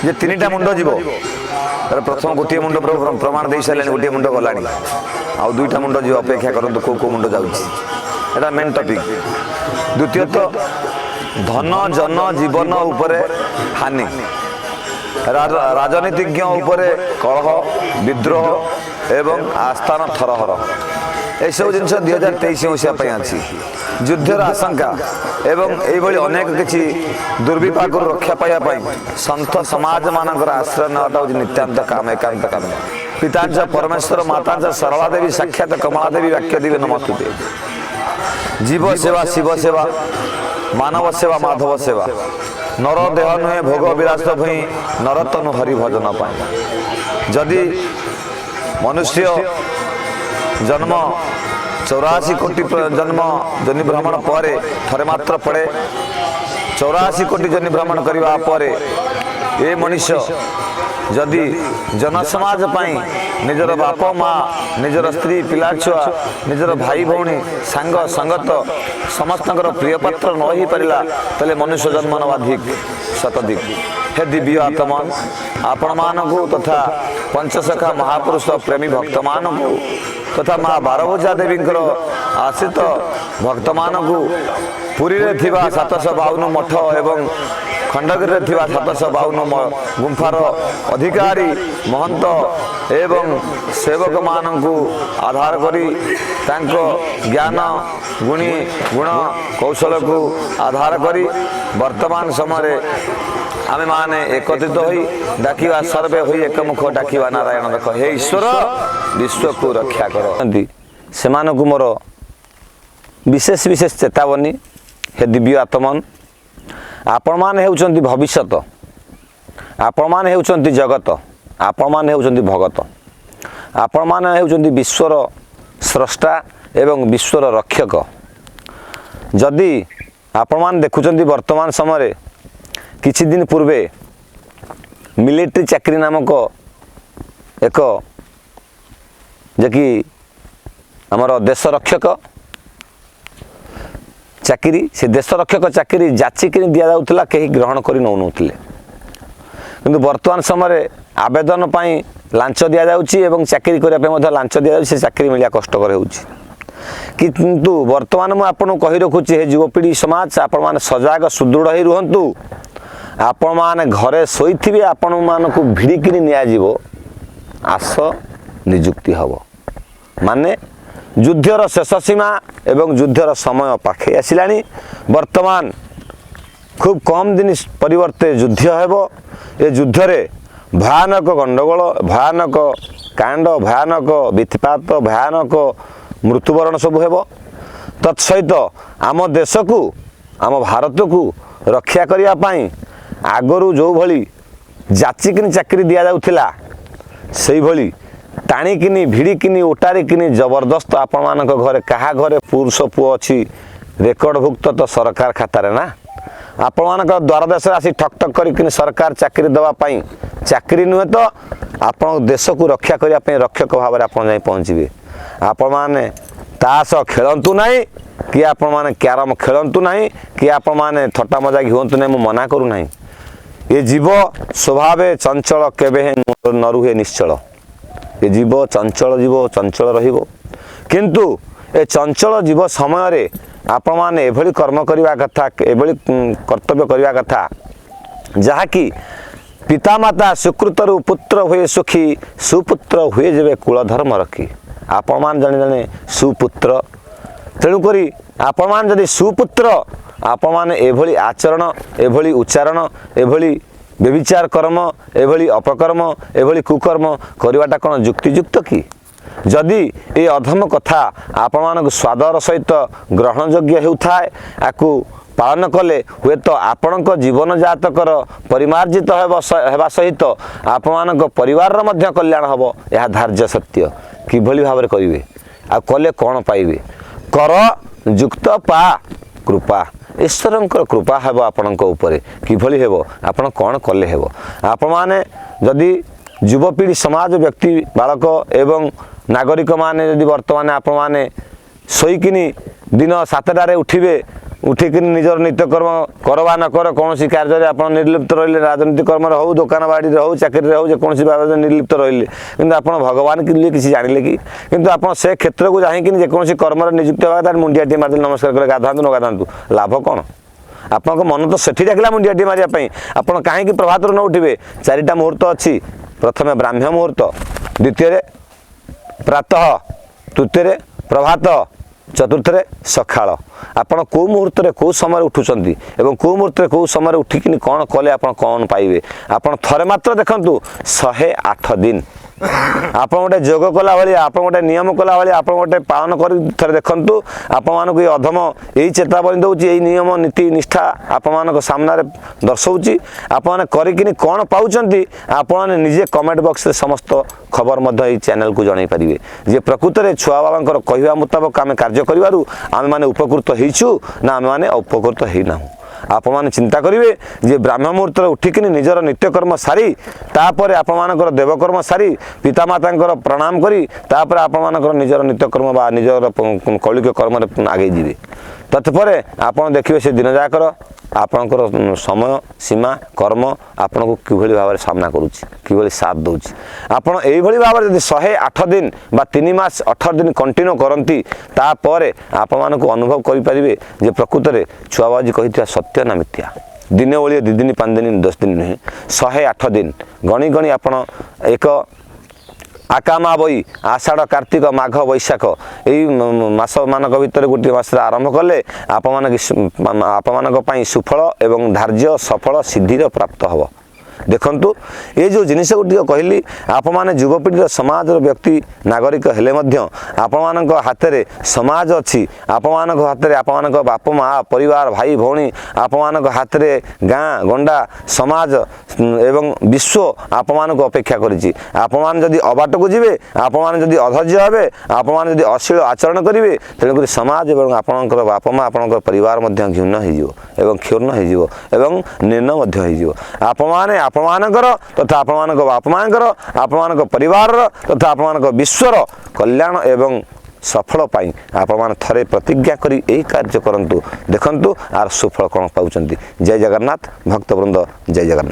ଯେ ତିନିଟା ମୁଣ୍ଡ ଯିବ। ତାର ପ୍ରଥମ ଗୋଟିଏ ମୁଣ୍ଡ ପ୍ରମାଣ ଦେଇ ସାରିଲେଣି, ଗୋଟିଏ ମୁଣ୍ଡ ଗଲାଣି, ଆଉ ଦୁଇଟା ମୁଣ୍ଡ ଯିବ। ଅପେକ୍ଷା କରନ୍ତୁ, କେଉଁ କେଉଁ ମୁଣ୍ଡ ଯାଉଛି, ଏଇଟା ମେନ୍ ଟପିକ୍। ଦ୍ୱିତୀୟତଃ, ଧନ ଜନ ଜୀବନ ଉପରେ ହାନି, ରାଜନୀତିଜ୍ଞ ଉପରେ କଳହ, ବିଦ୍ରୋହ ଏବଂ ଆସ୍ଥାନ ଥରହର, ଏସବୁ ଜିନିଷ 2023 ମସିହା ପାଇଁ ଅଛି। ଯୁଦ୍ଧର ଆଶଙ୍କା ଏବଂ ଏଇଭଳି ଅନେକ କିଛି ଦୁର୍ବିପାକରୁ ରକ୍ଷା ପାଇବା ପାଇଁ ସନ୍ଥ ସମାଜମାନଙ୍କର ଆଶ୍ରୟ ନେବାଟା ହେଉଛି ନିତ୍ୟାନ୍ତ କାମ, ଏକାନ୍ତ କାମ। ପିତାଞ୍ଚ ପରମେଶ୍ୱର, ମାତାଞ୍ଚ ସରଳା ଦେବୀ, ସାକ୍ଷାତ କମଳା ଦେବୀ ବାକ୍ୟ ଦେବୀ ନମସ୍ତୁତେ। ଜୀବ ସେବା ଶିବ ସେବା, ମାନବ ସେବା ମାଧବ ସେବା। ନର ଦେହ ନୁହେଁ ଭୋଗ ବିଳାସ ଭୂଇଁ, ନରତନୁ ହରି ଭଜନ ପାଇଁ। ଯଦି ମନୁଷ୍ୟ ଜନ୍ମ 84 କୋଟି ଜନ୍ମ ଜନି ଭ୍ରମଣ ପରେ ଥରେ ମାତ୍ର ପଡ଼େ, 84 କୋଟି ଜନି ଭ୍ରମଣ କରିବା ପରେ ଏ ମଣିଷ ଯଦି ଜନସମାଜ ପାଇଁ ନିଜର ବାପ ମା, ନିଜର ସ୍ତ୍ରୀ, ପିଲା ଛୁଆ, ନିଜର ଭାଇ ଭଉଣୀ, ସାଙ୍ଗ ସଙ୍ଗତ ସମସ୍ତଙ୍କର ପ୍ରିୟ ପାତ୍ର ନ ହେଇପାରିଲା, ତାହେଲେ ମନୁଷ୍ୟ ଜନ୍ମ ନେବା ଧିକ୍ ଶତଧିକ। ହେ ଦିବ୍ୟ ଆତ୍ମନ, ଆପଣମାନଙ୍କୁ ତଥା ପଞ୍ଚସଖା ମହାପୁରୁଷ ପ୍ରେମୀ ଭକ୍ତମାନଙ୍କୁ ତଥା ମା ବାରଭୁଜା ଦେବୀଙ୍କର ଆଶ୍ରିତ ଭକ୍ତମାନଙ୍କୁ, ପୁରୀରେ ଥିବା 752 ମଠ ଏବଂ ଖଣ୍ଡଗିରିରେ ଥିବା 752 ଗୁମ୍ଫାର ଅଧିକାରୀ ମହନ୍ତ ଏବଂ ସେବକମାନଙ୍କୁ ଆଧାର କରି, ତାଙ୍କ ଜ୍ଞାନ ଗୁଣୀ ଗୁଣ କୌଶଳକୁ ଆଧାର କରି ବର୍ତ୍ତମାନ ସମୟରେ ଆମେମାନେ ଏକତ୍ରିତ ହୋଇ ଡାକିବା, ସର୍ବେ ହୋଇ ଏକମୁଖ ଡାକିବା ନାରାୟଣ ରଖ, ହେ ଈଶ୍ୱର ବିଶ୍ୱକୁ ରକ୍ଷା କର। ସେମାନଙ୍କୁ ମୋର ବିଶେଷ ବିଶେଷ ଚେତାବନୀ। ହେ ଦିବ୍ୟ ଆତ୍ମନ, ଆପଣମାନେ ହେଉଛନ୍ତି ଭବିଷ୍ୟତ, ଆପଣମାନେ ହେଉଛନ୍ତି ଜଗତ, ଆପଣମାନେ ହେଉଛନ୍ତି ଭଗତ, ଆପଣମାନେ ହେଉଛନ୍ତି ବିଶ୍ୱର ସ୍ରଷ୍ଟା ଏବଂ ବିଶ୍ୱର ରକ୍ଷକ। ଯଦି ଆପଣମାନେ ଦେଖୁଛନ୍ତି, ବର୍ତ୍ତମାନ ସମୟରେ କିଛି ଦିନ ପୂର୍ବେ ମିଲିଟାରୀ ଚାକିରି ନାମକ ଏକ ଯେ କି ଆମର ଦେଶ ରକ୍ଷକ ଚାକିରି, ସେ ଦେଶ ରକ୍ଷକ ଚାକିରି ଯାଚିକିରି ଦିଆଯାଉଥିଲା, କେହି ଗ୍ରହଣ କରି ନେଉନଥିଲେ। କିନ୍ତୁ ବର୍ତ୍ତମାନ ସମୟରେ ଆବେଦନ ପାଇଁ ଲାଞ୍ଚ ଦିଆଯାଉଛି ଏବଂ ଚାକିରି କରିବା ପାଇଁ ମଧ୍ୟ ଲାଞ୍ଚ ଦିଆଯାଉଛି। ସେ ଚାକିରି ମିଳିବା କଷ୍ଟକର ହେଉଛି। କିନ୍ତୁ ବର୍ତ୍ତମାନ ମୁଁ ଆପଣଙ୍କୁ କହି ରଖୁଛି, ହେ ଯୁବପିଢ଼ି ସମାଜ, ଆପଣମାନେ ସଜାଗ ସୁଦୃଢ଼ ହେଇ ରୁହନ୍ତୁ। ଆପଣମାନେ ଘରେ ଶୋଇଥିବେ, ଆପଣମାନଙ୍କୁ ଭିଡ଼ିକିରି ନିଆଯିବ, ଆସ ନିଯୁକ୍ତି ହେବ। ମାନେ ଯୁଦ୍ଧର ଶେଷ ସୀମା ଏବଂ ଯୁଦ୍ଧର ସମୟ ପାଖେଇ ଆସିଲାଣି। ବର୍ତ୍ତମାନ ଖୁବ୍ କମ୍ ଦିନ ପରିବର୍ତ୍ତେ ଯୁଦ୍ଧ ହେବ। ଏ ଯୁଦ୍ଧରେ ଭୟାନକ ଗଣ୍ଡଗୋଳ, ଭୟାନକ କାଣ୍ଡ, ଭୟାନକ ବିତ୍ପାତ, ଭୟାନକ ମୃତ୍ୟୁବରଣ ସବୁ ହେବ। ତତ୍ସହିତ ଆମ ଦେଶକୁ, ଆମ ଭାରତକୁ ରକ୍ଷା କରିବା ପାଇଁ ଆଗରୁ ଯେଉଁଭଳି ଯାଚିକିନି ଚାକିରି ଦିଆଯାଉଥିଲା, ସେଇଭଳି ଟାଣିକିନି, ଭିଡ଼ିକିନି, ଓଟାରିକିନି ଜବରଦସ୍ତ ଆପଣମାନଙ୍କ ଘରେ, କାହା ଘରେ ପୁରୁଷ ପୁଅ ଅଛି ରେକର୍ଡ଼ଭୁକ୍ତ ତ ସରକାର ଖାତାରେ ନା, ଆପଣମାନଙ୍କ ଦ୍ୱାର ଦେଶରେ ଆସି ଠକ୍ ଠକ୍ କରିକିନି ସରକାର ଚାକିରି ଦେବା ପାଇଁ, ଚାକିରି ନୁହେଁ ତ ଆପଣଙ୍କ ଦେଶକୁ ରକ୍ଷା କରିବା ପାଇଁ ରକ୍ଷକ ଭାବରେ ଆପଣ ଯାଇ ପହଞ୍ଚିବେ। ଆପଣମାନେ ତା ସହ ଖେଳନ୍ତୁ ନାହିଁ କି ଆପଣମାନେ କ୍ୟାରମ ଖେଳନ୍ତୁ ନାହିଁ କି ଆପଣମାନେ ଥଟ୍ଟା ମଜାକ ହୁଅନ୍ତୁ ନାହିଁ, ମୁଁ ମନା କରୁନାହିଁ। ଏ ଜୀବ ସ୍ୱଭାବେ ଚଞ୍ଚଳ, କେବେ ହେଁ ନ ରୁହେ ନିଶ୍ଚଳ। ଏ ଜୀବ ଚଞ୍ଚଳ ଜୀବ, ଚଞ୍ଚଳ ରହିବ। କିନ୍ତୁ ଏ ଚଞ୍ଚଳ ଜୀବ ସମୟରେ ଆପଣମାନେ ଏଭଳି କର୍ମ କରିବା କଥା, ଏଭଳି କର୍ତ୍ତବ୍ୟ କରିବା କଥା, ଯାହାକି ପିତାମାତା ସୁକୃତରୁ ପୁତ୍ର ହୁଏ ସୁଖୀ, ସୁପୁତ୍ର ହୁଏ ଯେବେ କୁଳ ଧର୍ମ ରଖି। ଆପଣମାନେ ଜଣେ ଜଣେ ସୁପୁତ୍ର। ତେଣୁକରି ଆପଣମାନେ ଯଦି ସୁପୁତ୍ର, ଆପଣମାନେ ଏଭଳି ଆଚରଣ, ଏଭଳି ଉଚ୍ଚାରଣ, ଏଭଳି ବ୍ୟଭିଚାର କର୍ମ, ଏଭଳି ଅପକର୍ମ, ଏଭଳି କୁକର୍ମ କରିବାଟା କ'ଣ ଯୁକ୍ତିଯୁକ୍ତ କି? ଯଦି ଏ ଅଧମ କଥା ଆପଣମାନଙ୍କୁ ସ୍ୱାଦର ସହିତ ଗ୍ରହଣଯୋଗ୍ୟ ହେଉଥାଏ, ଆକୁ ପାଳନ କଲେ ହୁଏତ ଆପଣଙ୍କ ଜୀବନ ଜାତକର ପରିମାର୍ଜିତ ହେବା ସହିତ ଆପଣମାନଙ୍କ ପରିବାରର ମଧ୍ୟ କଲ୍ୟାଣ ହେବ। ଏହା ଧାର୍ଯ୍ୟ ସତ୍ୟ। କିଭଳି ଭାବରେ କରିବେ ଆଉ କଲେ କ'ଣ ପାଇବେ? କର ଯୁକ୍ତ ପା କୃପା, ଈଶ୍ୱରଙ୍କର କୃପା ହେବ ଆପଣଙ୍କ ଉପରେ। କିଭଳି ହେବ? ଆପଣ କ'ଣ କଲେ ହେବ? ଆପଣମାନେ ଯଦି ଯୁବପିଢ଼ି ସମାଜ, ବ୍ୟକ୍ତି, ବାଳକ ଏବଂ ନାଗରିକମାନେ ଯଦି ବର୍ତ୍ତମାନ ଆପଣମାନେ ଶୋଇକିନି ଦିନ 7ଟାରେ ଉଠିବେ, ଉଠିକିନି ନିଜର ନିତ୍ୟକର୍ମ କର ବା ନ କର, କୌଣସି କାର୍ଯ୍ୟରେ ଆପଣ ନିର୍ଲିପ୍ତ ରହିଲେ, ରାଜନୀତି କର୍ମରେ ହେଉ, ଦୋକାନ ବାଡ଼ିରେ ହେଉ, ଚାକିରିରେ ହେଉ, ଯେକୌଣସି ବାବଦରେ ନିର୍ଲିପ୍ତ ରହିଲେ, କିନ୍ତୁ ଆପଣ ଭଗବାନ କି କିଛି ଜାଣିଲେ କି? କିନ୍ତୁ ଆପଣ ସେ କ୍ଷେତ୍ରକୁ ଯାଇକିନି ଯେକୌଣସି କର୍ମରେ ନିଯୁକ୍ତ ହେବା, ତାର ମୁଣ୍ଡିଆଟିଏ ମାରିଦେଲେ, ନମସ୍କାର କଲେ, ଗାଧାନ୍ତୁ ନ ଗାଧାନ୍ତୁ, ଲାଭ କ'ଣ? ଆପଣଙ୍କ ମନ ତ ସେଠି ଡାକିଲା ମୁଣ୍ଡିଆଟିଏ ମାରିବା ପାଇଁ। ଆପଣ କାହିଁକି ପ୍ରଭାତରୁ ନ ଉଠିବେ? 4ଟା ମୁହୂର୍ତ୍ତ ଅଛି। ପ୍ରଥମେ ବ୍ରାହ୍ମ୍ୟ ମୁହୂର୍ତ୍ତ, ଦ୍ୱିତୀୟରେ ପ୍ରାତଃ, ତୃତୀୟରେ ପ୍ରଭାତ, ଚତୁର୍ଥରେ ସକାଳ। ଆପଣ କେଉଁ ମୁହୂର୍ତ୍ତରେ କେଉଁ ସମୟରେ ଉଠୁଛନ୍ତି ଏବଂ କେଉଁ ମୁହୂର୍ତ୍ତରେ କେଉଁ ସମୟରେ ଉଠିକିନି କ'ଣ କଲେ ଆପଣ କ'ଣ ପାଇବେ, ଆପଣ ଥରେ ମାତ୍ର ଦେଖନ୍ତୁ। 108 ଦିନ ଆପଣ ଗୋଟେ ଯୋଗ କଲା ଭଳିଆ, ଆପଣ ଗୋଟେ ନିୟମ କଲା ଭଳିଆ, ଆପଣ ଗୋଟେ ପାଳନ କରି ଥରେ ଦେଖନ୍ତୁ। ଆପଣମାନଙ୍କୁ ଏଇ ଅଧମ ଏଇ ଚେତାବନୀ ଦେଉଛି, ଏଇ ନିୟମ ନୀତି ନିଷ୍ଠା ଆପଣମାନଙ୍କ ସାମ୍ନାରେ ଦର୍ଶାଉଛି। ଆପଣମାନେ କରିକିନି କ'ଣ ପାଉଛନ୍ତି, ଆପଣମାନେ ନିଜେ କମେଣ୍ଟ ବକ୍ସରେ ସମସ୍ତ ଖବର ମଧ୍ୟ ଏଇ ଚ୍ୟାନେଲକୁ ଜଣାଇ ପାରିବେ ଯେ ପ୍ରକୃତରେ ଛୁଆ ବାବାଙ୍କର କହିବା ମୁତାବକ ଆମେ କାର୍ଯ୍ୟ କରିବାରୁ ଆମେମାନେ ଉପକୃତ ହେଇଛୁ ନା ଆମେମାନେ ଉପକୃତ ହେଇନାହୁଁ। ଆପଣମାନେ ଚିନ୍ତା କରିବେ ଯେ ବ୍ରାହ୍ମ ମୁହୂର୍ତ୍ତରେ ଉଠିକିନି ନିଜର ନିତ୍ୟକର୍ମ ସାରି, ତାପରେ ଆପଣମାନଙ୍କର ଦେବକର୍ମ ସାରି, ପିତାମାତାଙ୍କର ପ୍ରଣାମ କରି, ତାପରେ ଆପଣମାନଙ୍କର ନିଜର ନିତ୍ୟକର୍ମ ବା ନିଜର କୌଳିକ କର୍ମରେ ଆଗେଇ ଯିବେ। ତତ୍ପରେ ଆପଣ ଦେଖିବେ ସେ ଦିନ ଯାକର ଆପଣଙ୍କର ସମୟ ସୀମା କର୍ମ ଆପଣଙ୍କୁ କିଭଳି ଭାବରେ ସାମ୍ନା କରୁଛି, କିଭଳି ସାଥ ଦେଉଛି। ଆପଣ ଏଇଭଳି ଭାବରେ ଯଦି 108 ଦିନ ବା 3 ମାସ 18 ଦିନ କଣ୍ଟିନ୍ୟୁ କରନ୍ତି, ତାପରେ ଆପଣମାନଙ୍କୁ ଅନୁଭବ କରିପାରିବେ ଯେ ପ୍ରକୃତରେ ଛୁଆବାଜି କହିଥିବା ସତ୍ୟ ନା ମିଥ୍ୟା। ଦିନେ ଓଳିଏ, 2 ଦିନ, 5 ଦିନ, 10 ଦିନ ନୁହେଁ, 108 ଦିନ ଗଣି ଗଣି ଆପଣ ଏକ ଆକାମା ବଇ ଆଷାଢ଼, କାର୍ତ୍ତିକ, ମାଘ, ବୈଶାଖ ଏଇ ମାସମାନଙ୍କ ଭିତରେ ଗୋଟିଏ ମାସରେ ଆରମ୍ଭ କଲେ ଆପଣମାନଙ୍କ ପାଇଁ ସୁଫଳ ଏବଂ ଧାର୍ଯ୍ୟ ସଫଳ ସିଦ୍ଧିର ପ୍ରାପ୍ତ ହେବ। ଦେଖନ୍ତୁ, ଏ ଯେଉଁ ଜିନିଷ ଗୁଡ଼ିକ କହିଲି, ଆପଣମାନେ ଯୁବପିଢ଼ିର ସମାଜର ବ୍ୟକ୍ତି ନାଗରିକ ହେଲେ ମଧ୍ୟ ଆପଣମାନଙ୍କ ହାତରେ ସମାଜ ଅଛି। ଆପଣମାନଙ୍କ ହାତରେ ଆପଣମାନଙ୍କ ବାପ ମା, ପରିବାର, ଭାଇ ଭଉଣୀ, ଆପଣମାନଙ୍କ ହାତରେ ଗାଁ ଗଣ୍ଡା, ସମାଜ ଏବଂ ବିଶ୍ୱ ଆପଣମାନଙ୍କୁ ଅପେକ୍ଷା କରିଛି। ଆପଣମାନେ ଯଦି ଅବାଟକୁ ଯିବେ, ଆପଣମାନେ ଯଦି ଅଧୈର୍ଯ୍ୟ ହେବେ, ଆପଣମାନେ ଯଦି ଅଶ୍ଳୀଳ ଆଚରଣ କରିବେ, ତେଣୁକରି ସମାଜ ଏବଂ ଆପଣଙ୍କର ବାପା ମା, ଆପଣଙ୍କର ପରିବାର ମଧ୍ୟ ଘୃଣ୍ୟ ହେଇଯିବ ଏବଂ କ୍ଷୁଣ୍ଣ ହେଇଯିବ ଏବଂ ନିମ୍ନ ମଧ୍ୟ ହେଇଯିବ। ଆପଣମାନେ ଆପଣମାନଙ୍କର ତଥା ଆପଣମାନଙ୍କ ବାପା ମାଆଙ୍କର, ଆପଣମାନଙ୍କ ପରିବାରର ତଥା ଆପଣମାନଙ୍କ ବିଶ୍ୱର କଲ୍ୟାଣ ଏବଂ ସଫଳ ପାଇଁ ଆପଣମାନେ ଥରେ ପ୍ରତିଜ୍ଞା କରି ଏହି କାର୍ଯ୍ୟ କରନ୍ତୁ। ଦେଖନ୍ତୁ ଆର ସୁଫଳ କ'ଣ ପାଉଛନ୍ତି। ଜୟ ଜଗନ୍ନାଥ ଭକ୍ତବୃନ୍ଦ, ଜୟ ଜଗନ୍ନାଥ।